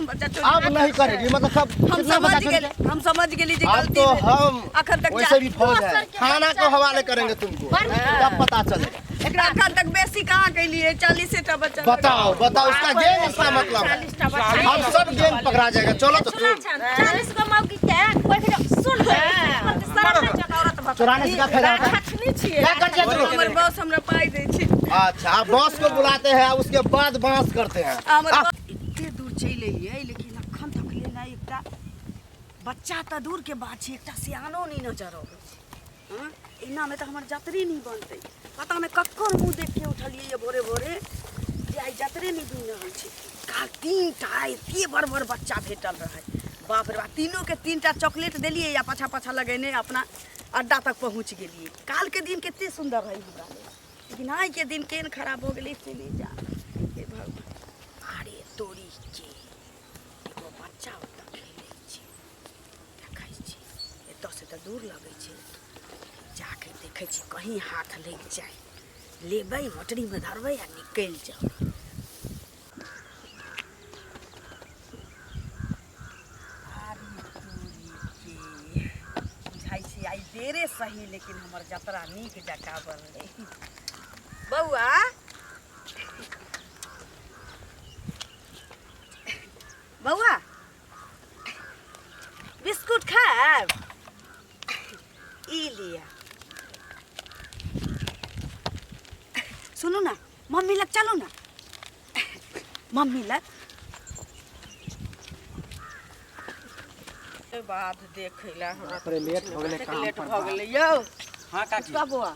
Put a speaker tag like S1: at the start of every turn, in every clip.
S1: हम बच्चा चोरी
S2: अब नहीं करेगी मतलब सब
S1: हम
S2: कितना बच्चा
S1: समझ
S2: चोरी
S1: गेली, हम समझ गेली जे
S2: अब
S1: गलती
S2: तो
S1: भेल।
S2: हम
S1: अखन तक
S2: वैसे भी फौज है,
S3: दोसर के
S2: थाना को
S3: बच्चा
S2: हवाले करेंगे तुमको, तब पता चलेगा।
S1: एकरा अखन तक बेसी कहाँ कैलिए? 40 टा बच्चा।
S2: बताओ बताओ, इसका गेम, इसका मतलब है
S3: 40 टा बच्चा।
S2: हम सब गेम पकड़ा जाएगा। चलो तो
S3: सुना छन, 40 गो मौगी के कोई भी सुन शरम नहीं छन औरत भऽ
S2: चुराने से क्या फायदा होता है?
S3: खचनी छियै।
S2: क्या कर दिया तुम?
S1: हमर बॉस हमरा पाइ दै छै।
S2: अच्छा, आप बॉस को बुलाते हैं, उसके बाद बांस करते हैं।
S1: हमर बॉस एते दूर चलि एलियै, लेकिन अखन तक ले ने एकटा बच्चा तऽ दूर के बात छै, एकटा सियानो नहि नजर अबै छै। हँ, एनामे तऽ हमर जतरे नहि बनतै। पता नहि ककर मुँह देख के उठलियै ये भोरे भोरे जे आइ जतरे नहि बनि रहल छै। काल्हि 3 टा एते बड़ बड़ बच्चा भेटल रहै। बाप रे बाप, तीनोके 3 टा चॉकलेट देलियै आ पाछा पाछा लगेने अपना अड्डा तक पहुँच गेलियै। काल्हिके दिन कते सुन्दर रहै हमरा लेल, लेकिन आइके दिन केहन खराब भऽ गेलै से नहि जान। हे भगवान! अरे तोरी के, एगो बच्चा ओतऽ खेलै छै, देखै छी। एतऽसँ तऽ दूर लगै छै, जाके देखै छी, कहीं हाथ लागि जाय। लेबै, मोटरीमे धरबै आ निकलि जाउ। अरे तोरी के, बुझाइ छै आइ देरे सही, लेकिन हमर जतरा नीक जकाँ बनलै। बौआ, बौआ, बिस्कुट खायब? ई लिअ। सुनू ने, मम्मी लग चलू ने, मम्मी लग।
S4: बाध देखै लए हमरा।
S5: बाप रे, लेट हो गेलै काम
S4: लेट
S5: पर।
S4: भऽ गेलै यौ।
S5: हाँ काकी।
S4: का बौआ?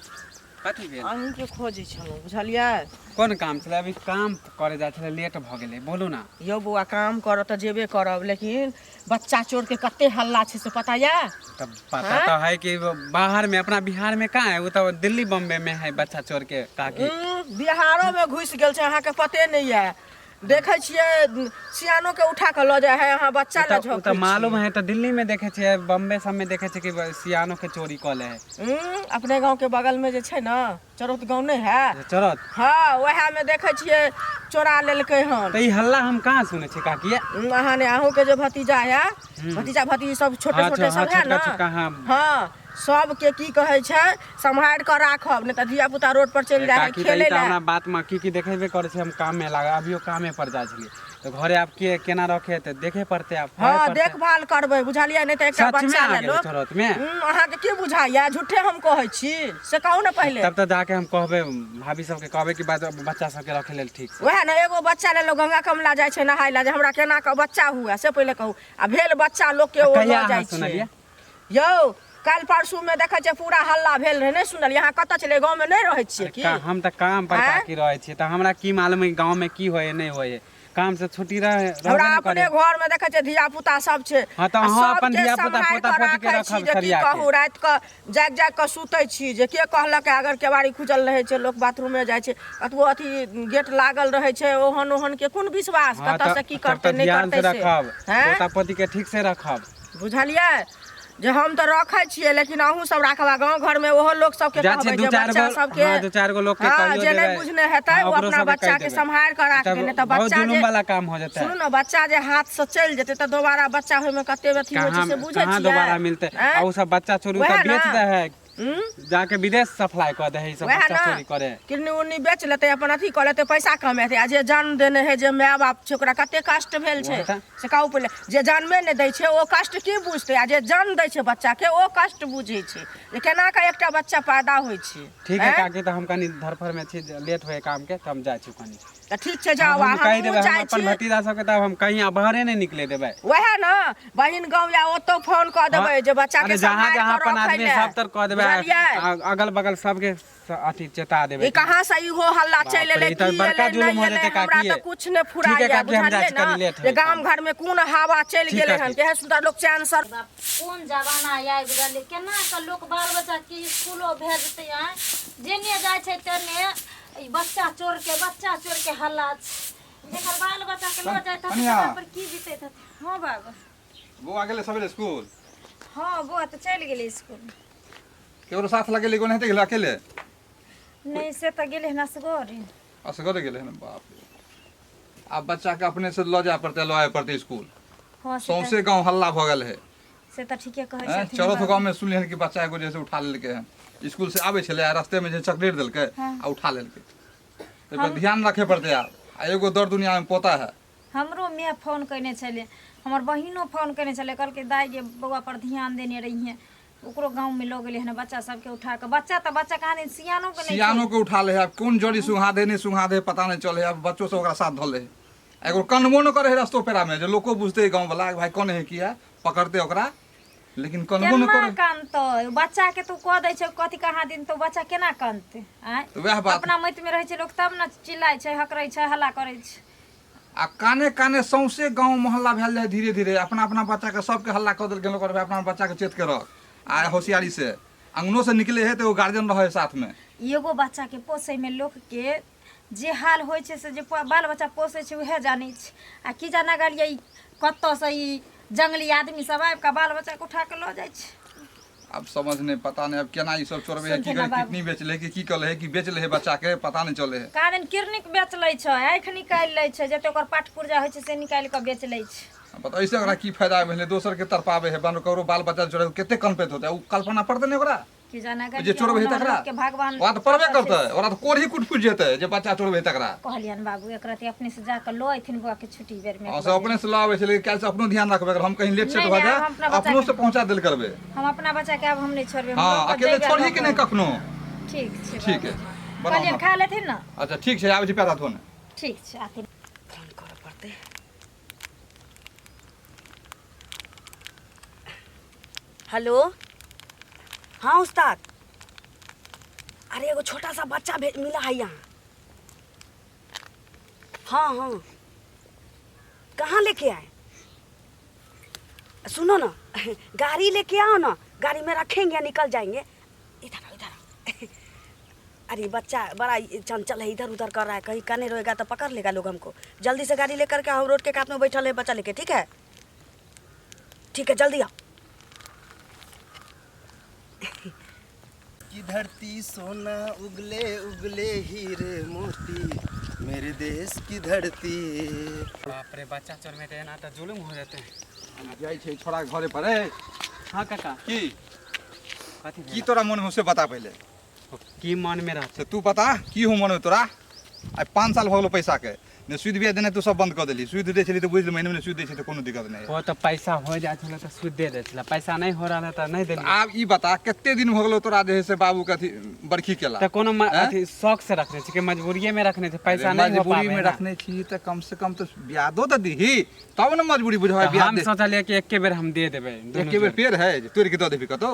S5: कथी भेल?
S4: अहीँके खोजै छलहुँ, बुझलियै?
S5: कोन काम छलै? अभी काम करे जाइ छलै, लेट भऽ गेलै, बोलू ना।
S4: यौ बौआ, काम करऽ तऽ जेबे करब, लेकिन बच्चा चोरके कते हल्ला छै से पता यऽ?
S5: तब पता तो है कि बाहर में, अपना बिहार में कहाँ है, वो तो दिल्ली बम्बे में है बच्चा चोर के काकी।
S4: बिहारोमे घुसि गेल छै, अहाँके पते नहि यऽ। देखै छियै, सियानोके उठा कऽ लऽ जाइ है। अहाँ बच्चा लए
S5: उ
S4: झोंकै
S5: तऽ मालूम
S4: छियै।
S5: है, तऽ दिल्ली में देखे छियै, बम्बे सब में देखे छियै कि सियानो के चोरी कऽ ले है।
S4: अपने गाँवके बगलमे जे छै ने, चरौत गाँव नहि है?
S5: चरत।
S4: हँ, उएहमे देखै छियै, चोरा लेलकै हन।
S5: तऽ ई हल्ला हम कहाँ सुनै छियै काकी?
S4: अहाँ ने, अहूँके जे भतीजा है, भतीजा भतीजी सब छोटे छोटे सब है
S5: छोटका
S4: ने।
S5: छोटका, हाँ।
S4: हँ, सबके की कहै छै, सम्हारि कऽ राखब, नहि तऽ धिया पुता रोड पर चलि जाइ है
S5: काकी, तऽ ई
S4: खेलै
S5: तऽ
S4: लए।
S5: हमरा बात में की की देखेबे करै छै। हम काम में लागल, अभियो कामे पर जाइ छलियै, तऽ घरे आब के केना रखे, तऽ देखे पड़तै आब, करे
S4: हँ,
S5: पड़तै।
S4: देखभाल करबै, बुझलियै? नहि तऽ एकटा
S5: सच में
S4: बच्चा
S5: आ
S4: लए
S5: गेलै
S4: लोक
S5: चरौत में?
S4: अहाँके की बुझाइया, झूठे हम कहै छी से कहू ने पहिले।
S5: तब तऽ जाके हम कहबै, भाभी सबके कहबै कि बच्चा सबके रखे लेल ठीक से।
S4: वएह ने, एगो बच्चा ले लोग गंगा कमला जाइ छै नहाय लए, जे हमरा केना कऽ बच्चा हुए से पहिले कहू। आ भेल बच्चा लोकके, ओ
S5: कहिया
S4: लऽ
S5: अहाँ
S4: जाइ छै।
S5: सुनलियै?
S4: यौ, काल्हि परसू मे देखै छियै पूरा हल्ला भेल रहै, नहि सुनलियै? अहाँ कतऽ छलियै? गाँवमे नहि रहै छियै की?
S5: हम तऽ काम पर
S4: आँय?
S5: काकी रहै छियै, तऽ हमरा की मालूम है गाँव में की होय नहि होय। काम से छुट्टी रहे रहबे
S4: हमरा
S5: नहि
S4: अपने
S5: करे।
S4: घर में देखै छियै धिया पुता सब छै।
S5: हाँ, तऽ
S4: आ
S5: अहाँ अपन
S4: सबके
S5: धिया-पुता,
S4: सम्हारि कऽ
S5: पोता-पोती के
S4: राखै छी
S5: रखब
S4: जे की
S5: सरिया के।
S4: कहू, राति कऽ जागि जागि कऽ सुतै छी जे के कहलक। अगर केवाड़ी खुजल रहै छै, लोक बाथरूमे जाइ छै, कतबो अथी गेट लागल रहै छै, ओहन ओहन के कोन विश्वास,
S5: हाँ,
S4: कतऽ से की
S5: तब
S4: करतै
S5: तऽ
S4: नहि
S5: ध्यान
S4: करतै
S5: से
S4: से
S5: रखब।
S4: हैं?
S5: पोता पोती के ठीक से रखब।
S4: बुझलियै जे हम तऽ रखै छियै, लेकिन अहूँ सब राखब। आ गाँव घरमे ओहो लोक सबके
S5: जाइ छियै
S4: कहबै
S5: दू
S4: जे
S5: चारि
S4: बच्चा
S5: गो
S4: सबके,
S5: हाँ, दू चारि गो लोक के
S4: हाँ,
S5: कहियो
S4: जे नहि
S5: देबै।
S4: बुझने हेतै
S5: हाँ,
S4: ओ
S5: ओकरो
S4: अपना
S5: सबके
S4: बच्चा
S5: कहि
S4: के
S5: देबै।
S4: सम्हारि कऽ राखतै,
S5: तब
S4: नहि तऽ
S5: बहुत
S4: बच्चा
S5: जुलुम
S4: जे
S5: वाला काम हो जेतै।
S4: सुनू ने, बच्चा जे हाथ से चलि जेतै तऽ दोबारा बच्चा होइमे कते अथी होइ छै
S5: कहाँ
S4: से बुझै
S5: कहाँ
S4: छियै?
S5: दोबारा मिलतै?
S4: आँय?
S5: आ उ सब बच्चा चोरी
S4: वएह
S5: तऽ बेच
S4: ने।
S5: दे है, जाके विदेश सप्लाई कऽ दे है ई सब
S4: वएह
S5: बच्चा
S4: ने।
S5: चोरी करे।
S4: किडनी उडनी बेच लेतै, अपन अथी कऽ लेतै, पैसा कमेतै। आ जे जन्म देने है, जे माय बाप छै, ओकरा कते कष्ट भेल छै
S5: वएह तऽ।
S4: से कहू पहिले। जे जन्मे नहि दै छै ओ कष्ट की बुझतै? आ जे जन्म दै छै बच्चाके, ओ कष्ट बुझै छै जे केना कऽ एकटा बच्चा पैदा होइ छै।
S5: ठीक है
S4: आँय?
S5: काकी, तऽ हम कनि धरफड़ में छी, लेट होए काम के, तऽ हम जाइ छी कनि।
S4: तऽ ठीक छै, जाउ। आ
S5: हम कहि
S4: हमहूँ
S5: देबै, हम
S4: जाइ
S5: अपन
S4: छी।
S5: भतीजा सबके तऽ हम कहीं बाहरे नहि निकले देबै।
S4: वएह ने, बहिन गाँव या ओतौ फोन कऽ देबै जे बच्चा के
S5: अरे जहाँ
S4: सम्हारि
S5: जहाँ
S4: कऽ
S5: अपन
S4: रखै
S5: आदमी
S4: लए।
S5: सब तर कऽ देबै।
S4: बुझलियै?
S5: अगल बगल सबके अथी चेता देबै।
S4: ई कहाँ से इहो हल्ला
S5: बाप
S4: चलि
S5: रे,
S4: एलै,
S5: ई तऽ
S4: की
S5: बड़का
S4: एलै,
S5: जुलुम
S4: नहि
S5: हो
S4: एलै,
S5: जेतै
S4: हमरा
S5: काकी।
S4: तऽ कुछ नहि
S5: ठीक है
S4: फुराइए।
S5: काकी, हम जाइ
S4: बुझलियै
S5: छी, कनि
S4: ने
S5: लेट
S4: जे
S5: होय
S4: गाम
S5: काम।
S4: घर में कोन हवा चलि
S5: ठीक
S4: गेलै
S5: काकी।
S4: हन, केहन सुन्दर लोक चैन सर
S3: बाप, कोन जमाना आबि गेलै! केना कऽ लोक बाल बच्चाके इसकुलो भेजतै? आँय, जेने जाइ छै तेने ई बच्चा चोरके, बच्चा चोरके हल्ला छै। जकर बाल बच्चाके लऽ जाइत हेतै
S6: कनिया।
S3: तकरा पर की बीतैत हेतै? हँ बाबू।
S6: बौआ गेलै सबेरे स्कूल?
S3: हँ बौआ तऽ चलि गेलै इसकुल।
S6: केकरो साथ लगेली कोन हेतै, गेलै अकेले?
S3: नहि, से तऽ गेलै हन असगरे।
S6: असगरे गेलै हन, बाप रे। आब बच्चा के अपने से लऽ जाय पड़तै, लऽ आबय पड़तै स्कूल।
S3: हँ, से
S6: सौंसे गाँव हल्ला भऽ गेल है।
S3: से तऽ ठीके कहै
S6: हैं,
S3: छथिन
S6: चौरथ
S3: बाबू।
S6: गाँव में सुनलियै हन कि बच्चा एगो जे से उठा लेलकै हन, स्कूल से आबै छलै आ रास्ते में जे चॉकलेट देलकै आ उठा लेलकै। ताहि पर ध्यान रखे पड़तै आब। आ एगो दर दुनिया में पोता है।
S3: हमरो माय फोन कयने छलै, हमर बहिनो फोन कयने छलै, कहलकै दाइ गे बौआ पर ध्यान देने रहिहे, ओकरो गाँवमे लऽ गेलै हन बच्चा सबके उठा कऽ। बच्चा तऽ बच्चा कहाँ दिन सियानो के नहि
S6: सियानो के उठा ले है। आब कोन जड़ी सुंघा दे, नहि सुंघा दे, पता नहि चले है। आब बच्चो सब ओकरा साथ धऽ ले है। आ एगो कनबो नहि करे है रस्तो पेरा में, जे लोको बुझते गाँव वाला भाई कौन है की है, पकड़ते ओकरा, लेकिन कनबो नहि
S3: केना
S6: करे।
S3: कानतै बच्चा के? तू कह दै छै कथी कहाँ दिन तऽ बच्चा केना कानतै? आँय,
S6: तऽ वएह बात।
S3: अपना मति में रहै छै लोक तब ने चिल्लाइ छै, हकरै छै, हल्ला करै छै।
S6: आ काने काने सौंसे गाँव मोहल्ला भेल जाय धीरे धीरे, अपना अपना बच्चा के सबके हल्ला कऽ देलकै लोक, भाई अपना बच्चा के चेत के रख आ होशियारी से अंगनो से निकले है तऽ एगो गार्जियन रहे साथ में।
S3: एगो बच्चा के पोसै में लोक के जे हाल होइ छै से जे बाल बच्चा पोसै छै उएह जानै छै। आ की जाना गेलियै ई कतऽसँ ई जंगली आदमी सब आबि कऽ बाल बच्चा के उठा कऽ लऽ जाइ छै।
S6: आब समझ नहीं, पता नहीं अब केना ई सब चोरबे है, की
S3: सुनथिन ना
S6: करे।
S3: बाबू।
S6: किडनी बेच ले कि की कले है, कि बेच ले है बच्चा के, पता नहीं चले है।
S3: कहाँ दिन किडनी बेच लै छै, आँखि निकालि लै छै, जते ओकर पाठ पुर्जा होइ छै से निकालि कऽ बेच लै छै।
S6: अब बताओ ऐसे ओकरा की फायदा भेलै? दोसर के तड़पावे है, बानो ककरो बाल बच्चा चोरे कते कनपैत होतै, उ कल्पना पड़तै ने ओकरा।
S3: की जाना
S6: जे चोरबै है तकरा
S3: के भगवान
S6: ओकरा तऽ पड़बे करतै, ओकरा तऽ कोढ़ी कुट फुटि जेतै जे बच्चा चोरबै तकरा।
S3: कहलियनि बाबू एक रति अपने से जाकऽ लऽ अयथिन बौआ के छुट्टी बेर में।
S6: हाँ, से अपने से लाबै छै, लेकिन काल्हि से अपनो ध्यान रखबै। अगर हम कहीं लेट सेट
S3: नहि,
S6: भऽ
S3: नहि,
S6: जाए
S3: आब हम अपना बच्चा
S6: अपनो
S3: के
S6: से पहुंचा देल करबै।
S3: हम अपना बच्चा के आब हम नहि छोड़बै। हम
S6: हाँ,
S3: लऽ कऽ
S6: अकेले
S3: जइबै
S6: छोड़ही
S3: लऽ
S6: कि नहि
S3: कऽ।
S6: कखनो।
S3: ठीक छै
S6: ठीक
S3: बाबू।
S6: है, बनाउ
S3: कहलियनि
S6: ना।
S3: खा लेथिन ने?
S6: अच्छा ठीक छै, आबै छी पैर हाथ धोने।
S3: ठीक छै, आथिन।
S1: फोन करऽ पड़तै। हेलो, हाँ उस्ताद, अरे एगो छोटा सा बच्चा मिला है यहाँ। हाँ हाँ, कहाँ लेके आए? सुनो ना, गाड़ी लेके आओ ना, गाड़ी में रखेंगे, निकल जाएंगे। इधर आओ, इधर आओ। अरे बच्चा बड़ा चंचल है, इधर उधर कर रहा है, कहीं कने रोएगा तो पकड़ लेगा लोग हमको। जल्दी से गाड़ी लेकर के आओ, रोड के कात में बैठल है बच्चा लेके। ठीक है, ठीक है, जल्दी आओ।
S2: की धरती सोना उगले उगले हीरे मोती, मेरे देश की धरती।
S5: बाप रे, बच्चा चोर में तऽ एना तऽ जुलुम हो जेतै।
S6: जाइ छै छोड़ा के घरे पर है।
S5: हाँ काका।
S6: की?
S5: कथी
S6: की
S5: भेल?
S6: तोरा मन में से बता पहिले।
S5: की मन में रहतै?
S6: से तू बता की हो मन में तोरा। आइ 5 साल भऽ गेलो पैसा के ने सुद बिया देने, तू सब बंद कऽ देली। सुद दै छली तऽ बुझि महीने में सुद दै छै तऽ कोनो दिक्कत नहि।
S5: ओ तऽ पैसा हो जाइ छलै तऽ सूद दे दै छलै, पैसा नहि हो रहल है तऽ नहि देलियै।
S6: आब ई बता कते दिन भऽ गेलो तोरा जे है से बाबू के अथी बरखी केला?
S5: तऽ कोनो
S6: हैं?
S5: अथी शौक से रखने छी कि मजबूरिये में रखने छी? पैसा
S6: अरे
S5: नहीं हो
S6: मजबूरी
S5: पावे
S6: में
S5: ना।
S6: रखने छी तऽ कम से कम तऽ ब्यादो तऽ दीही तब ने मजबूरी बुझबै।
S5: तऽ
S6: ब्याज
S5: हम
S6: दे
S5: सोचलियै कि एके बेर हम दे देबै दुनू
S6: एके बेर
S5: जोड़।
S6: पेड़ है जे तोड़ि के दऽ देबही कतौ?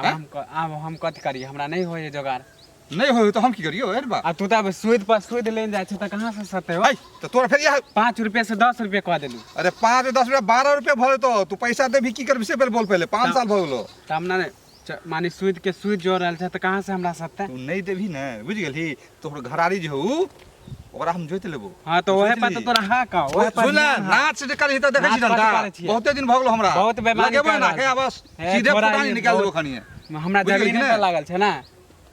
S5: आब हम आब हम कथी करियै? हमरा नहि होइए जोगाड़।
S6: नहि होय तऽ हम की करियौ? अरे बा,
S5: आ तू तऽ आब सूद पर सूद लेने जाइ छै तऽ कहाँ से सते हो?
S6: है तऽ तोरा फेर इएह
S5: 5 रुपये से 10 रुपये कऽ देलू।
S6: अरे 5 10 रुपया 12 रुपया भऽ जेतौ। तू पैसा देबही की करबी से पहिले बोल पहिले। 5 साल भऽ गेलो।
S5: तऽ हम ने माने सूद के सूद जोड़ रहल छै तऽ कहाँ से हमरा सते?
S6: तू नहि देबही ने, बुझि गेलही, तोहर घरारी जे हौ ओकरा हम जोति लेबो।
S5: हाँ तऽ ओहे पर तऽ तोरा हाँ कह, ओहे पर
S6: सुन ले,
S5: ध्यान हाँ।
S6: नाच जे करही तऽ देखै छी
S5: नाच कथी
S6: डंडा।
S5: करै छियै?
S6: बहुते दिन भऽ गेलो हमरा।
S5: बहुत बेईमानी
S6: लगेबै
S5: कर
S6: ना
S5: रहल
S6: के
S5: छै।
S6: बस
S5: हे,
S6: सीधे
S5: छोड़ा
S6: फुटानी
S5: ई
S6: निकाल देबो
S5: बहुत
S6: खनिए।
S5: हमरा
S6: बुझि गेलही
S5: जमीन
S6: ने?
S5: पर लागल छै ना।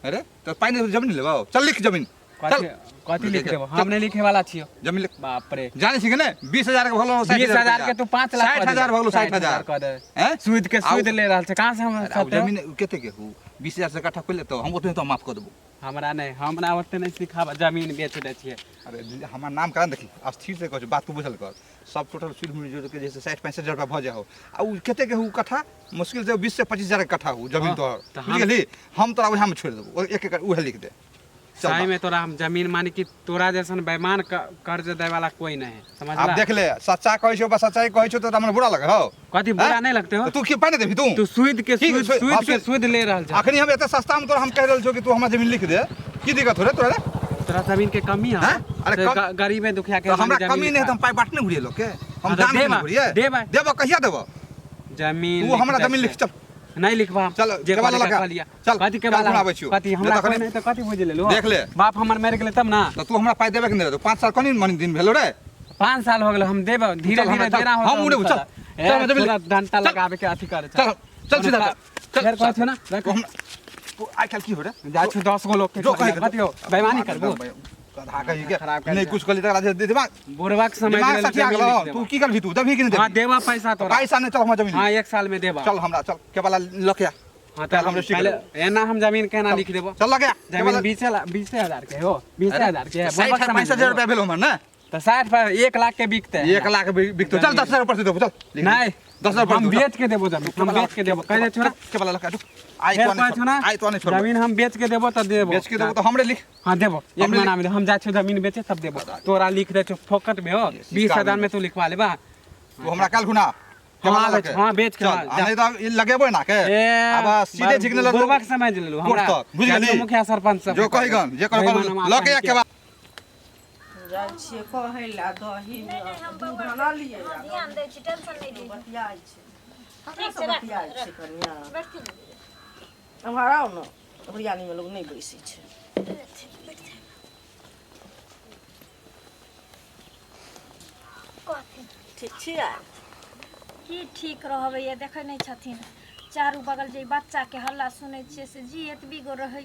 S6: अरे तऽ पाइ नहि जमीन लेबौ? चल लिख जमीन, चल।
S5: कथी कथी लिख देबो? हम नहि लिखे वाला छियो।
S6: जमीन लिख।
S5: बाप रे,
S6: जानै छी कि नहि, 20,000 के भऽ गेलो,
S5: 20,000 के तू 5 लाख
S6: 60,000 भऽ गेलो, 60,000।
S5: कऽ दे।
S6: हैं?
S5: सूद के सूद ले रहल छै, कहाँ से हम
S6: अरे आब
S5: सते?
S6: जमीन कते के हु? 20,000 से कट्ठा खोलि लेतौ, हम ओतने तो माफ कऽ देबो।
S5: हमरा नहि, हमरा ओते नहि सिखाब, जमीन बेच दै छियै।
S6: अरे हमर नाम करा देखी, स्थिर से कहै छी, बात तू बुझल कर। सब टोटल सुद मिल जोड़ के जैसे 60-65 हजार रुपया भऽ जाए हो। आ उ कते के हु कट्ठा? मुश्किल से 20 से 25 हजार के कट्ठा हु जमीन
S5: हाँ,
S6: तोहर।
S5: तऽ
S6: बुझि गेलही? हम तोरा उएह में छोड़ि देबो, एक एकड़ उएह लिख दे, चल।
S5: सही में तोरा हम जमीन माने कि तोरा जैसन बेईमान कर्ज दै वाला कोई नहीं है,
S6: आब
S5: समझला?
S6: देख ले, सच्चा कहै छौ, बस सच्चाई कहै छौ तऽ हमरा बुरा लगे हौ?
S5: कथी बुरा
S6: हैं?
S5: नहीं लगते हो?
S6: तऽ तू की पाइ नहि देबही तू?
S5: तू सूद के
S6: ठीक,
S5: सूद
S6: सूद, हाँ,
S5: सूद के
S6: सूद।
S5: सूद ले रहल छै।
S6: अखनी हम एते सस्ता में तोरा हम कहि रहल छौ कि तू हमरा जमीन लिख दे, की दिक्कत हो रे तोरा रे?
S5: तोरा जमीन के कमी है?
S6: हैं? अरे
S5: से गरीबे दुखिया के
S6: तऽ हमरा
S5: जमीन
S6: कमी नहि है
S5: लिखा।
S6: तऽ हम पाइ बाँटने घुरिए लोक के हम
S5: हाँ, तऽ
S6: दान
S5: देबा,
S6: केने घुरिए।
S5: देबा।
S6: देबो, कहिया देबो?
S5: जमीन
S6: तू हमरा
S5: लिख दै
S6: जमीन लिख,
S5: छै।
S6: चल।
S5: नहीं लिखबा हम।
S6: चल,
S5: जे
S6: केवाला
S5: कहलियै
S6: लगा।
S5: कहलियै।
S6: चल,
S5: कथी के
S6: काल्हि
S5: वाला
S6: खुना आबै छियौ।
S5: कथी हमरा
S6: नहि तऽ
S5: कोई नहीं तऽ कथी बुझि लेलु?
S6: देख ले।
S5: बाप हमर मरि गेलै तब ना।
S6: तऽ तू हमरा पाइ देबे कि नहि देबे? 5 साल कनी मनी दिन भेलो रे।
S5: 5 साल हो गेल, हम देब धीरे
S6: चल, हमरा
S5: धीरे
S6: चल।
S5: देना होता।
S6: हम उड़ेबो, चल। चल, हमरा जमीन लिख।
S5: डंटा
S6: चल।
S5: लगाबे के अथी करे।
S6: चल चल सीधा चल। चल।
S5: फेर कहै छौ ना,
S6: तू हमरा तू आइ काल्हि की हो रे?
S5: जाइ छौ 10 गो लोग के
S6: जो कहै
S5: कथी हो, बेईमानी करबो?
S6: गधा कही के
S5: खराब कर
S6: नहीं
S5: दिया।
S6: कुछ कहली तकरा दे दिमाग
S5: बुढ़वा के समझ
S6: दिमाग
S5: लेलू,
S6: सठिया
S5: जमीन
S6: गेलौ
S5: लिख देबा।
S6: तू की करबी तू देबही कि नहीं
S5: हाँ
S6: देबही
S5: देबा पैसा तोरा
S6: पैसा नहीं चल हमरा जमीन
S5: हाँ एक साल में देबा
S6: चल हमरा चल के वाला लके आ
S5: हाँ
S6: पहले
S5: तो
S6: हम रजिस्ट्री
S5: पहले
S6: करबो।
S5: एना हम जमीन केना लिख देबो
S6: चल लगे
S5: जमीन 20,000 के हो 20,000 के है बुढ़वा के समझ
S6: 65,000
S5: लेलू।
S6: रुपया भेल हमर ना
S5: तो 60 पर 1 लाख के बिकते है
S6: 1 लाख बिकतो चल 10,000 ऊपर से देबो चल लिख दे।
S5: नहीं
S6: 10,000 ऊपर
S5: हम
S6: से देबो,
S5: बेच के देबो जमीन हम बेच के देबो कह दे छोरा
S6: के वाला लके आई
S5: फेर
S6: तो
S5: कहै छौ
S6: नहीं
S5: ना
S6: आई तो नहीं छोड़बो
S5: जमीन हम बेच के देबो तऽ देबो
S6: बेच के देबो तो हमरे लिख
S5: हाँ देबो एक
S6: हमरे
S5: महीना में देबो। हम जाइ छियौ जमीन बेचे तब देबो तोरा लिख दे छौ फोकट में हो 20,000 में तू लिखवा लेबा
S6: तू हमरा काल खुना के
S5: हाँ,
S6: वाला
S5: आबै
S6: लके
S5: छी, हाँ, बेच के
S6: चल
S5: ला,
S6: आ
S5: जा।
S6: नहीं तो ई लगेबो ना के
S5: ए
S6: अब सीधे झिकने लगबो
S5: बुढ़वा के समझ लेलू हमरा
S6: तक, बुझ गेली?
S5: जाइयो मुखिया सरपंच सब
S6: जो कहिगन जे कर लके आ के बाद
S4: जाइ छियै कहै लए दही
S3: नहि नहि हम
S4: दूध
S3: बौआ
S4: आनलियै
S3: हाँ, ध्यान दै छी टेंशन नहि ली
S4: बतियाइ छै
S3: ठीक छै राख
S4: बतियाइ छै कनिया
S3: बैठथिन
S4: एम्हर आउ ने ओरियानीमे लोक नहि बैसै छै
S3: बैठथिन कहथिन
S4: ठीक छियै
S3: की ठीक रहबै ये देखै नहि छथिन चारू बगल जे ई बच्चाके हल्ला सुनै छियै से जी एतबी गो रहै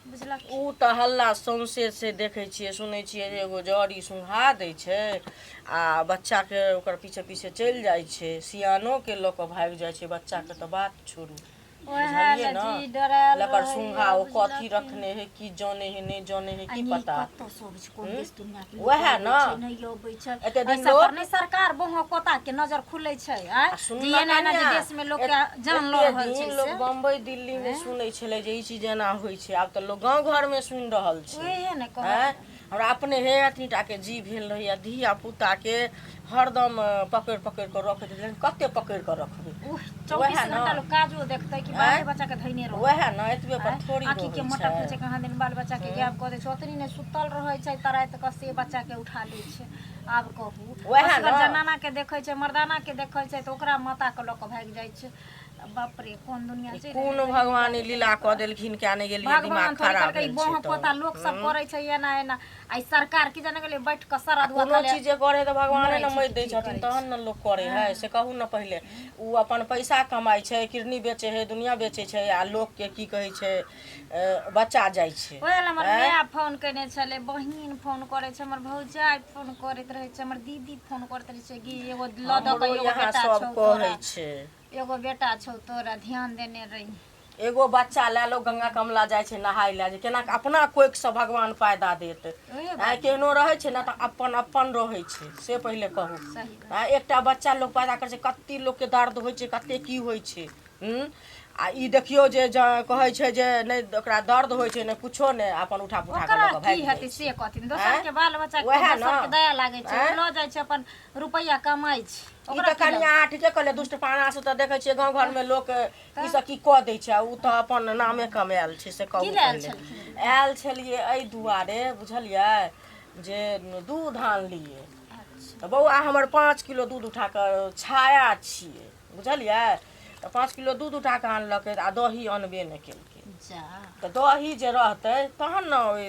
S3: बुझलक
S4: ओ तऽ हल्ला सौंसे से देखै छियै सुनै छियै जे एगो जड़ी सुंघा दै छै आ बच्चाके ओकर पीछे पीछे चलि जाइ छै सियानोके लऽ कऽ भागि जाइ छै बच्चाके तऽ बात छोड़ू
S3: ओएह
S4: बुझलियै
S3: लए
S4: ने
S3: जी डरायल
S4: लकर
S3: रहैए,
S4: सुंघा ओ कथी
S3: बुझलखिन।
S4: रखने है की जाने है नहीं जाने है
S3: आ
S4: की
S3: नहि
S4: पता
S3: कतौ से अबै छै कोन देश दुनिया के लोक
S4: वएह
S3: अबै
S4: ने।
S3: छै, नहि अबै छै
S4: एते दिन
S3: एहि सब
S4: लोक-
S3: पर नहि सरकार बहु कोता के नजर खुलै छै आँय
S4: आ सुनना
S3: जे एना एना जे
S4: कनिया,
S3: देश में लोक के जान लऽ
S4: एते
S3: रहल छै
S4: दिन लोक
S3: से
S4: बम्बई दिल्ली में सुनै छलै जे ई चीज एना होइ छै आब तऽ लोक गाँव घर में सुनि रहल छै
S3: ओहे ने कहै
S4: आँय? हमरा अपने हे अथी टाके जी भेल रहैया धिया पुताके हरदम पकड़ि पकड़ि कऽ रखैत रहै कते पकड़ि कऽ रखबै
S3: उह, 24
S4: वएह ने।
S3: घंटा लोक काजो देखतै कि बाले बच्चा के धैने रहतै
S4: वएह ने एतबे पर थोड़ी
S3: आँखि के
S4: रहै
S3: मोटक होइ
S4: छै
S3: छै कहाँ दिन बाल बच्चा के गायब कऽ दै छै ओतनी नहि सुतल रहै छै तऽ राति कऽ से बच्चा के उठा लै छै आब कहू
S4: वएह
S3: असगर
S4: ने।
S3: जनाना के देखै छै मर्दाना के देखै छै तऽ ओकरा माता के लऽ कऽ भागि जाइ छै बाप रे कोन दुनिया
S4: ई
S3: चलि
S4: कोन
S3: गेलै।
S4: भगवान ई लीला कऽ देलखिन किया नहि गेलियै
S3: भगवान
S4: दिमाग
S3: थोड़े
S4: खराब
S3: कहलकै
S4: भेल
S3: बोह
S4: छै
S3: पोता
S4: तऽ
S3: लोक सब करै छै एना एना आ ई सरकार की जाने गेलै बैठ कऽ सरद
S4: कोनो चीज जे करे तऽ भगवाने
S3: मरै
S4: ने
S3: छै
S4: मरि
S3: कि
S4: दै
S3: की
S4: छथिन
S3: करै
S4: तहन ने लोक करे है से कहू ने पहिले ओ अपन पैसा कमाइ छै किडनी बेचै है दुनिया बेचै छै आ लोकके की कहै छै बच्चा जाइ छै
S3: ओएह लए हमर
S4: आँय?
S3: माय फोन केने छलै बहिन फोन करै छै हमर भौजाइ फोन करैत रहै छै हमर दीदी फोन करैत रहै छै कि एगो लऽ दऽ
S4: हमरो
S3: कऽ एगो
S4: यहाँ
S3: बेटा
S4: सब
S3: छौ
S4: कहै
S3: तोरा
S4: छै
S3: एगो बेटा छौ तोरा ध्यान देने रही
S4: एगो बच्चा लए लोक गंगा कमला जाइ छै नहाय लए जे केना कऽ अपना कोखिसँ भगवान फायदा देत
S3: ओहे
S4: आँय केहनो रहै छै ने तऽ अपन अपन रहै छै से पहिले कहू
S3: सही बात।
S4: आँय एकटा बच्चा लोक पैदा करै छै कते लोकके दर्द होइ छै कते की होइ छै हूँ आ ई देखियौ जे कहै छै जे नहि ओकरा दर्द होइ छै नहि कुछो नहि अपन उठा पुठा कऽ
S3: ओकरा
S4: लऽ कऽ
S3: की
S4: भागि
S3: हेतै
S4: जाइ
S3: से
S4: छै
S3: कहथिन दोसर के बाल बच्चा के
S4: वएह
S3: दोसर के
S4: ने।
S3: दया लागै छै
S4: आँय?
S3: ओ लऽ जाइ छै अपन रुपैआ कमाइ छै
S4: ई
S3: ओकरा
S4: तऽ
S3: की
S4: कनिया अहाँ ठीके कहलियै दुष्ट पाना से तऽ देखै छियै गाँव घरमे लोक ई सब की कऽ दै छै आ ओ तऽ अपन नामे कमायल छै से कहू
S3: की लए आयल
S4: पहिले।
S3: छलखिन?
S4: आयल छलियै एहि दुआरे बुझलियै जे दूध आनलियै
S3: अच्छा
S4: तऽ बौआ हमर 5 किलो दूध उठा कऽ छाया छियै बुझलियै तऽ 5 किलो दूध उठा कऽ आनलकै आ दही अनबे नहि केलकै
S3: जा
S4: तऽ दही जे रहतै तहन ने ओहि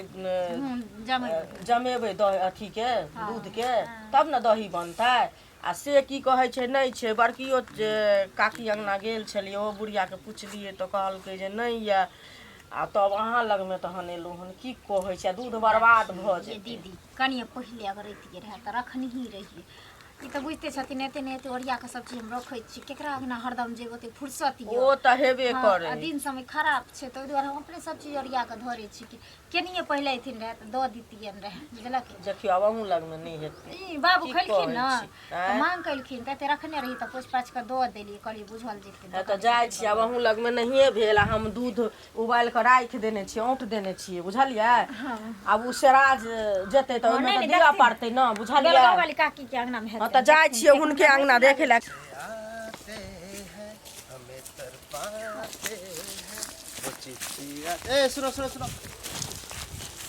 S3: जमै
S4: जमेबै दही अथीके दूधके तब ने दही बनतै आ से की कहै छै नहि छै बड़कियो जे काकी अङ्गना गेल छलियै ओ बुढ़ियाके पुछलियै तऽ कहलकै जे नहि यऽ आ तब अहाँ लगमे तहन एलहुँ हन की कहै छै आ दूध बर्बाद भऽ
S3: ये
S4: जेतै
S3: दीदी कनिये पहिले अगर अयतियै रहए तऽ रखनही रहियै ई तऽ बुझिते छथिन एते ने एते ओरिया कऽ सब चीज हम रखै छी केकरा अङ्गना हरदम जेबै ओते फुर्सत यऽ
S4: ओ तऽ हेबे
S3: हँ,
S4: करै
S3: आ दिन समय खराब छै तऽ ओहि दुआरे हम अपने सब चीज ओरिया कऽ धरै छी कि केनिये पहिले अयथिन रहए तऽ दऽ दितियनि रहए बुझलक
S4: देखियौ आब अहूँ लगमे नहि हेतै
S3: ई बाबू
S4: की
S3: खैलखिन
S4: कहै
S3: ने
S4: छी,
S3: तऽ
S4: आँय?
S3: मांग केलखिन तऽ एते रखने रही तऽ पोछि पाछि कऽ दऽ देलियै कहलियै बुझल जेतै
S4: हँ तऽ जाइ छी आब अहूँ लगमे नहिए भेल आ हम दूध उबालि कऽ राखि देने छियै औंट देने छियै बुझलियै आब ओ सेरा जेतै तऽ ओहिमे
S3: नहि,
S4: तऽ
S3: नहि,
S4: दिअ
S3: देखथिन।
S4: पड़तै ने बुझलियै
S3: बेलगाँव वाली काकी के अंगना में
S4: हँ तऽ जाइ छियै हुनके अंगना देखै लए
S2: आते हैं हमें तड़पाते हैं वो चिट्ठी ए सुनो सुनो सुनो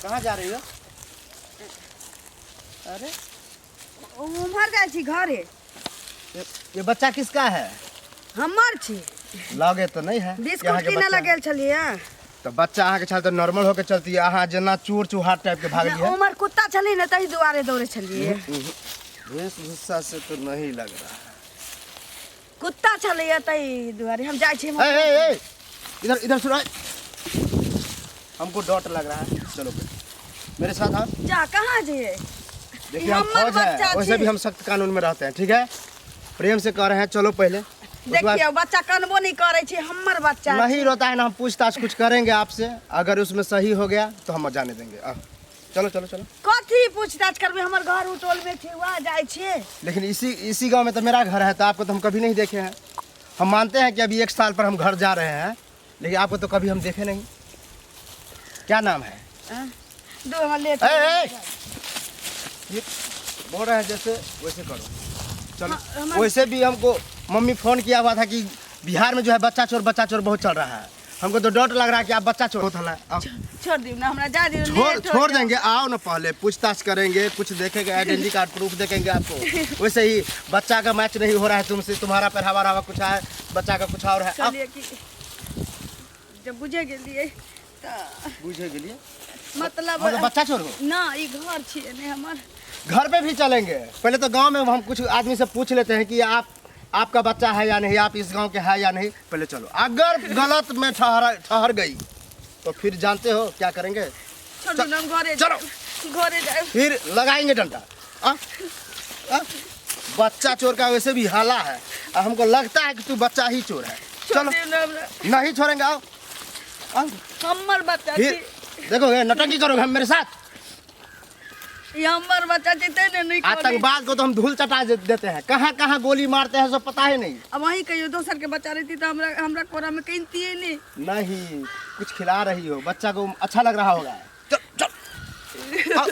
S2: कहाँ जा रही हो अरे
S1: उम्हर जाइ छी घरे
S2: ये बच्चा किसका है
S1: हमर छी
S2: लगे तो नहीं है
S1: बिस्कुट
S2: यहाँ के
S1: किने
S2: बच्चा।
S1: लए गेल छलियै
S2: तो बच्चा अहाँ के छल तो नॉर्मल होके चलती है अहाँ जेना चोर चुहार टाइप के भागली है
S1: उम्हर कुत्ता छलै ने ताहि दुआरे दौड़े छलियै
S2: वेशभूषा से तो नहीं लग रहा
S1: कुत्ता छलैया ताहि दुआरे हम जाइ छी
S2: ए, ए, ए, इधर इधर सुनो ए। हमको डॉट लग रहा है चलो फिर। मेरे साथ आओ।
S1: जा कहाँ जे
S2: देखिए हम
S1: हमर
S2: फौज है,
S1: बच्चा
S2: वैसे
S1: छी।
S2: भी हम सख्त कानून में रहते हैं, ठीक है? प्रेम से कह रहे हैं, चलो पहले उसके बाद
S1: देखियौ बच्चा कनबो नहीं करै छै, हमर बच्चा
S2: नहीं रोता है ना, हम पूछताछ कुछ करेंगे आपसे, अगर उसमें सही हो गया तो हम जाने देंगे। आओ, चलो चलो चलो।
S1: कथी पूछताछ करबै? हमर घर उ टोल में छै, वहाँ जाइ छियै।
S2: लेकिन इसी इसी गांव में तो मेरा घर है, तो आपको तो हम कभी नहीं देखे हैं। हम मानते हैं कि अभी एक साल पर हम घर जा रहे हैं, लेकिन आपको तो कभी हम देखे नहीं। क्या नाम है?
S1: दू हमर लेट
S2: ए, ए, ये बोल रहे हैं जैसे वैसे करो, चलो। वैसे भी हमको मम्मी फोन किया हुआ था कि बिहार में जो है बच्चा चोर बहुत चल रहा है। हमको तो डर लग रहा है कि आप बच्चा चोर होता है। आओ।
S1: छोड़ दियौ ना हमरा, जा दियौ,
S2: छोड़
S1: लेट हो
S2: छोड़
S1: जाए।
S2: देंगे, आओ ना, पहले पूछताछ करेंगे, कुछ देखेंगे, आइडेंटिटी कार्ड प्रूफ देखेंगे आपको। वैसे ही बच्चा का मैच नहीं हो रहा है तुमसे, तुम्हारा पहरावा रहा कुछ है, बच्चा का कुछ और है। आओ।
S1: कहलियै कि जब बुझे गेलियै तऽ
S2: बुझे के लिए
S1: मतलब
S2: मतलब बच्चा चोर हो
S1: ना, ई घर छियै ने हमर।
S2: घर पे भी चलेंगे, पहले तो गांव में हम कुछ आदमी से पूछ लेते हैं कि आप आपका बच्चा है या नहीं, आप इस गांव के है या नहीं। पहले चलो, अगर गलत में ठहर ठहर गई तो फिर जानते हो क्या करेंगे।
S1: छोड़ दियौ ना, हम घरे
S2: चलो।
S1: जायब, घरे जायब।
S2: फिर लगाएंगे डंडा। आ? आ? बच्चा चोर का वैसे भी हाला है, और हमको लगता है कि तू बच्चा ही चोर है।
S1: छोड़
S2: चलो
S1: दियौ ना हमरा।
S2: नहीं छोड़ेंगे, आओ आओ।
S1: हमर बच्चा
S2: फिर
S1: छी,
S2: देखो ये नौटंकी करोगे हम मेरे साथ।
S1: ई हमर बच्चा छी तैं ने नहि कहलियै।
S2: आतंकवाद को तो हम धूल चटा देते हैं, कहाँ कहाँ गोली मारते हैं सब पता ही नहीं।
S1: अब वहीं कहियो दोसर के बच्चा रहती तऽ हमरा हमरा कोरा में कनितियै नहि।
S2: नहीं, कुछ खिला रही हो बच्चा को, अच्छा लग रहा होगा। चल चल आओ।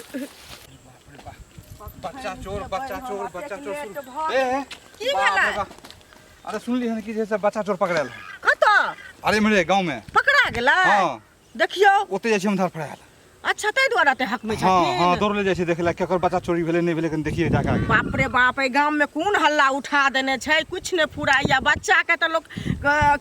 S6: बच्चा चोर, बच्चा चोर, बच्चा चोर।
S1: लेट भऽ
S6: ए, ए,
S4: की
S6: बाप रे
S4: भेलै?
S6: बाप। अरे सुनली हन कि जे से बच्चा चोर पकड़ायल है।
S4: कतऽ
S6: अरे मेरे गांव में।
S4: पकड़ा गेलै?
S6: हाँ।
S4: देखियौ
S6: ओते जाइ छी हम धरफड़ायल।
S4: अच्छा, ताहि दुआरे एते हकमै
S6: हाँ हाँ,
S4: छथिन।
S6: दौड़ले जाइ छी देखे ला केकर बच्चा चोरी भेलै नहि भेलै, कनि देखिए जाके आगे।
S4: बाप रे बाप, एहि गाम में कोन हल्ला उठा देने छै, किछु नहि फुराइया। बच्चा के तऽ लोक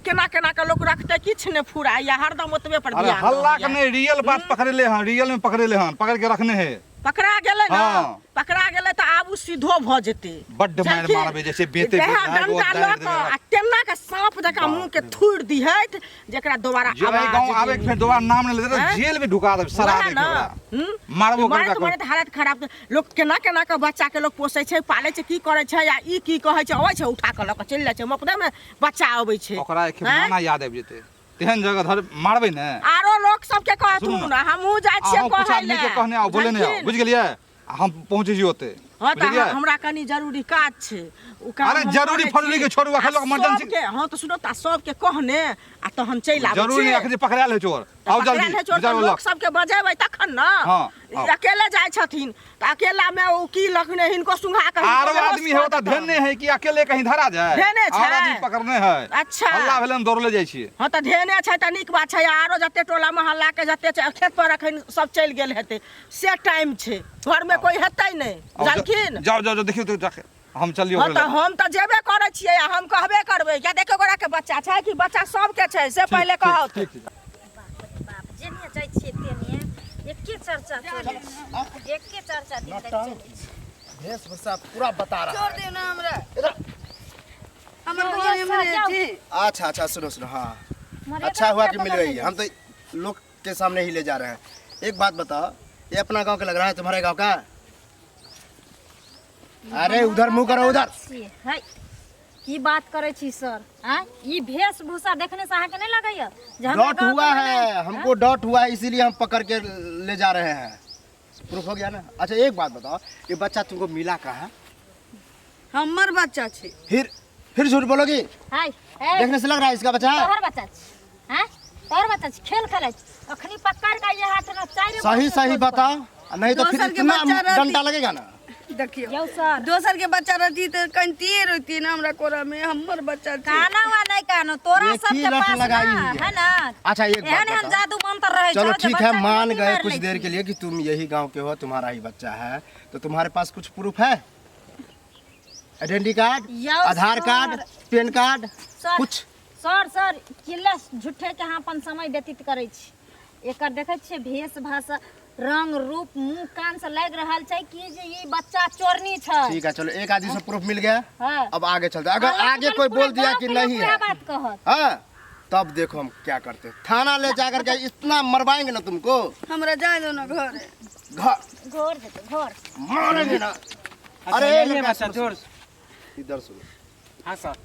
S4: केना केना के लोक रखतै, किछु नहि फुराइया, हरदम ओतबे पर
S6: अरे
S4: ध्यान
S6: हल्ला के
S4: रहैया।
S6: नहीं, रियल बात पकड़ेले हन, रियल में पकड़ेले हन, पकड़ के रखने है।
S4: पकड़ा गेलै ने?
S6: हाँ।
S4: पकड़ा गेलै तऽ आब उ सीधो भऽ जेतै।
S6: बड्ड मारि
S4: जानथिन?
S6: मारबै, जैसे बेते
S4: देह
S6: बेत
S4: डंडा लऽ कऽ आ तेना के साँप जकाँ मुँह के थुरि दिहैत जेकरा दोबारा
S6: जे एहि गाँव आबे के फेर दोबारा नाम नहि लेतै,
S4: हैं?
S6: जेल में ढुका देब सरा
S4: वएह
S6: दे
S4: ने।
S6: ओकरा।
S4: हम्म?
S6: मारबो
S4: मारैत
S6: करबै।
S4: मारैत हालत खराब। लोक केना केना के बच्चा के लोक पोसै छै, पालै छै, की करै छै आ ई की कहै छै, अबै छै उठा कऽ लऽ कऽ चलि जाइ छै, अपने मे बच्चा अबै छै।
S6: ओकरा एक
S4: हैं?
S6: नाना याद आबि जेतै, तेहन जगह धर मारबै ने।
S4: आरो लोक सबके
S6: सुनू
S4: कहथुन,
S6: ने।
S4: हमहूँ जाइ छियै
S6: अहूँ कुछ
S4: कहै
S6: आदमी के
S4: लए।
S6: कहने आउ, बोले नहि आउ,
S4: जानथिन?
S6: बुझि गेलियै? आ हम पहुँचै छी ओते।
S4: हाँ तऽ
S6: बुझलियै?
S4: हमरा कनि जरूरी काज छै, ओ काम
S6: अरे
S4: हम
S6: जरूरी
S4: करै छी।
S6: फरूरी के छोड़ू, अखन
S4: आ
S6: लोक इमरजेंसी-
S4: सबके, हाँ तऽ सुनू तऽ सबके कहने आ तहन चलि आबै
S6: जरूरी
S4: छी।
S6: नहि, अखन जे पकड़ायल है चोर,
S4: तऽ
S6: आउ
S4: पकड़ायल
S6: जल्दी
S4: है चोर तऽ
S6: बुझाउ
S4: लोक
S6: लोक।
S4: सबके बजेबै तखन ने।
S6: हाँ, आउ।
S4: अकेले जाइ छथिन तऽ अकेला मे ओ की लखने हिनको सुंघा कऽ हिनको
S6: आरो
S4: बेहोश
S6: आदमी है
S4: कऽ
S6: ओतऽ,
S4: देतनि।
S6: ध्यान नहीं है कि अकेले कहीं धरा जाए।
S4: धेने छै।
S6: आर आदमी पकड़ने है।
S4: अच्छा।
S6: हल्ला भेलै हम दौड़ले जाइ छियै।
S4: हाँ तऽ धेने छै तऽ नीक बात छै। आरो जते टोला मोहल्ला के जते छै, खेत पर अखन सब चलि गेल हेतै, से टाइम छै, घर में कोई हेतै नहि।
S6: आउ,
S4: जानखिन?
S6: जाओ जाओ जाओ, देखियौ तऽ जाके हम चलियौ।
S4: हाँ
S6: ओकरा
S4: तऽ
S6: लग।
S4: हम तऽ जेबे करै छियै आ हम कहबे करबै, किया देखो गोरा के बच्चा छै कि बच्चा सबके छै से पहिले कहत।
S6: ठीक ठीक।
S3: बाप रे बाप, जेने जाइ छियै तेने एके चर्चा चलै छै, एके चर्चा दिन राति चलै छै।
S2: वेशभूषा पूरा बता रहा
S1: छोड़
S2: है।
S1: दियौ ना हमरा।
S2: इधर।
S1: हमर
S3: यौ,
S1: घर
S3: यौ,
S1: एम्हरे
S3: जाउ।
S1: छी।
S2: अच्छा अच्छा, सुनो सुनो, हाँ
S3: मरे
S2: अच्छा हुआ
S3: किया
S2: कि मिल
S3: पकड़
S2: गई,
S3: लेने?
S2: हम तो लोग के सामने ही ले जा रहे हैं। एक बात बताओ, ये अपना गांव का लग रहा है, तुम्हारे गांव का? अरे उधर मुंह करो, उधर।
S3: छियै। है की बात करै छी सर? आँय, ई वेशभूषा देखने से अहाँके नहि लगैया जे हमरा
S2: डॉट
S3: गाँव
S2: हुआ
S3: के
S2: है
S3: नहि?
S2: हमको, डॉट हुआ है इसीलिए हम पकड़ के ले जा रहे हैं। प्रूफ हो गया ना? अच्छा एक बात बताओ, ये बच्चा तुमको मिला कहाँ?
S1: हमर बच्चा छी।
S2: फिर झूठ बोलोगी?
S3: हाय, ए,
S2: देखने से लग रहा है इसका बच्चा है।
S3: तोहर बच्चा छी? आँय, तोहर बच्चा छी? खेल खेलै छी अखनी पकड़ के ये हाथ में चारि
S2: सही सही बताओ, नहीं तो फिर
S1: दोसर के
S2: इतना
S1: बच्चा रहती।
S2: डंडा लगेगा ना।
S1: देखियौ
S3: यौ सर,
S1: दोसर के बच्चा रहती तऽ कनितिये रोती ने हमरा कोरा में। हमर बच्चा छी।
S3: काना हुआ नहीं कानो तोरा
S2: एक ही
S3: सबके
S2: लत
S3: पास
S2: लगाई
S3: ना
S2: हुई है।
S3: है ना?
S2: अच्छा एक बात
S3: एहन एहन
S2: बताओ।
S3: जादू मंत्र रहे
S2: चलो
S3: छौ जे
S2: ठीक है,
S3: बच्चा के
S2: मान
S3: नहीं
S2: गए
S3: मारि
S2: कुछ
S3: लै
S2: देर
S3: छी।
S2: के लिए कि तुम यही गांव के हो, तुम्हारा ही बच्चा है, तो तुम्हारे पास कुछ प्रूफ है? आइडेंटिटी कार्ड,
S3: यौ
S2: आधार
S3: sir.
S2: Card, PAN card,
S3: sir,
S2: कुछ?
S3: सर सर, किला झूठे के अहाँ अपन समय व्यतीत करै छी। एकर देखै छियै भेष भाषा, रंग रूप, मुंह कान से लागि रहल छै कि जे ई बच्चा चोरनी छै।
S2: ठीक है, चलो एक आदमी से प्रूफ मिल गया।
S3: हाँ।
S2: अब आगे चलते हैं। अगर
S3: हालांकि
S2: आगे
S3: कल
S2: कोई
S3: पूरा
S2: बोल दिया
S3: गाँव
S2: कि
S3: के लोग
S2: नहीं
S3: पूरा
S2: है,
S3: बात कहत।
S2: हाँ। तब देखो हम क्या करते हैं। थाना ले जाकर के इतना मरवाएंगे ना तुमको।
S1: हमरा जाए दो ना घरे।
S2: घर
S3: घर जेतै घर।
S2: मारेंगे ना।
S5: अच्छा,
S2: अरे
S5: यही है
S2: लड़का,
S5: बच्चा
S2: सुनो,
S5: चोर।
S2: इधर सुनो,
S5: हाँ सर।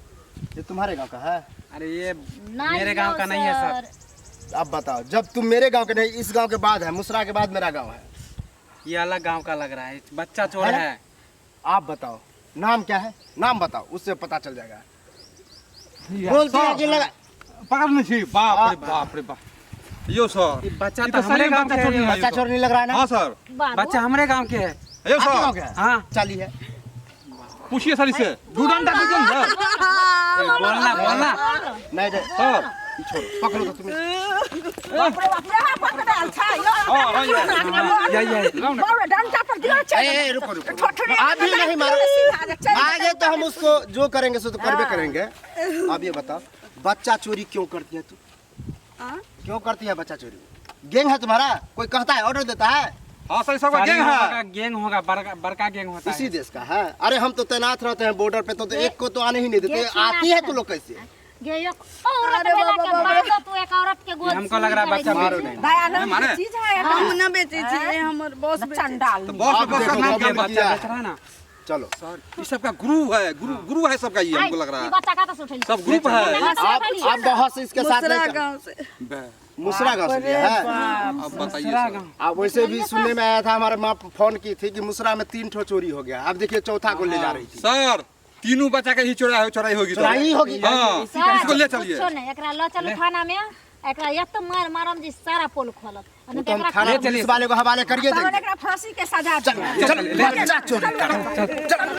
S2: ये तुम्हारे गांव का है?
S5: अरे ये
S3: नहीं
S5: मेरे गांव का
S3: यौ
S5: नहीं है सर।
S2: अब बताओ, जब तुम मेरे गांव के नहीं, इस गांव के बाद है, मुसरा के बाद मेरा गांव है।
S5: ये अलग गांव का लग रहा है, बच्चा चोर
S2: है ना?
S5: है।
S2: आप बताओ नाम क्या है, नाम बताओ, उससे पता चल जाएगा। बोलते हैं कि लगा
S6: पकड़ने छी। बाप रे बाप रे बाप। यो सर,
S5: ये बच्चा
S6: ई
S5: तो
S6: तो
S5: हमारे
S6: सही
S5: गांव
S6: बच्चा
S5: के
S6: चोर
S5: है।
S6: नहीं है।
S2: बच्चा चोर नहीं लग रहा है ना?
S6: हाँ सर।
S3: बाबू
S5: बच्चा हमारे गांव के है।
S6: यो
S2: आपके गांव
S6: सर,
S2: के है?
S5: हाँ।
S2: चाली है।
S6: पूछिए सर इससे, दू डंडा दीजिए ना सर।
S5: बोलना बोलना।
S2: नहीं नहीं
S6: सर
S2: छोड़ो, पकड़ो तो तुम्हें।
S1: बाप रे बाप रे, पकड़ल छै यौ।
S6: हाँ हाँ ये।
S5: यही है।
S1: बाप रे, डंडा पर दियो छै।
S2: ए, ए, रुको रुको, अभी नहीं मारो, आगे तो हम उसको जो करेंगे सो तो करबे करेंगे। अब ये बताओ, बच्चा चोरी क्यों करती है तू? क्यों करती है बच्चा चोरी? गैंग है तुम्हारा? कोई कहता है, ऑर्डर देता है?
S6: हाँ सर, सबका
S5: सारी
S6: गैंग
S5: लोगों का
S6: है।
S5: गैंग होगा, बड़का बड़का गैंग होता
S2: इसी
S5: है।
S2: देश का है। अरे हम तो तैनात रहते हैं बॉर्डर पे, तो एक को तो आने ही नहीं देते।
S3: ये
S2: आती है तो लोग कैसे?
S3: गे एक औरत
S1: अरे
S3: भेला
S1: बाबा,
S3: के
S1: बाबा।
S3: बाद तू एक औरत के गोद
S5: हमको लग रहा है बच्चा
S2: मारो नहीं।
S1: दयानंद
S6: मारे।
S1: के चीज है, हम न बेचै छी, हमर बॉस बेचै।
S4: चंडाल।
S6: तो बॉस
S2: अब
S6: बॉस का
S2: देखो,
S6: नाम
S2: अब
S6: क्या है?
S5: बच्चा
S2: किया
S5: बेच
S2: है।
S5: रहा है ना।
S2: चलो
S6: सर, ये सबका गुरु है, गुरु गुरु है सबका, ये हमको लग रहा है
S3: बच्चा का तो उठेली।
S6: सब ग्रुप है।
S2: आप आप बहुत इसके साथ
S1: मुसरा
S2: नहीं।
S1: गांव से।
S6: बे,
S2: मुसरा गांव से लिया है।
S6: अब बताइए सर।
S2: आप वैसे भी सुनने में आया था, हमारे माँ फोन की थी कि मुसरा में 3 ठो चोरी हो गया। अब देखिए चौथा को ले जा रही थी।
S6: सर, तीनों बच्चा के ही चोराई हो, चोराई होगी तो।
S2: चोराई होगी।
S6: हाँ,
S3: सर,
S6: इसको ले चलिए।
S3: कुछो नहीं, एकरा ल चलू थाना में, एकरा या तो मार मारम जी सारा पोल खोलत। आ
S2: वो
S3: नहीं
S2: तो हम
S3: एकरा
S2: थाना
S5: ले चलिए।
S2: पुलिस वाले को हवाले करिए
S1: तहन
S2: देंगे।
S1: एकरा फांसी के सजा
S2: चल
S1: दिया।
S2: चल, बच्चा चोरी कर, चल।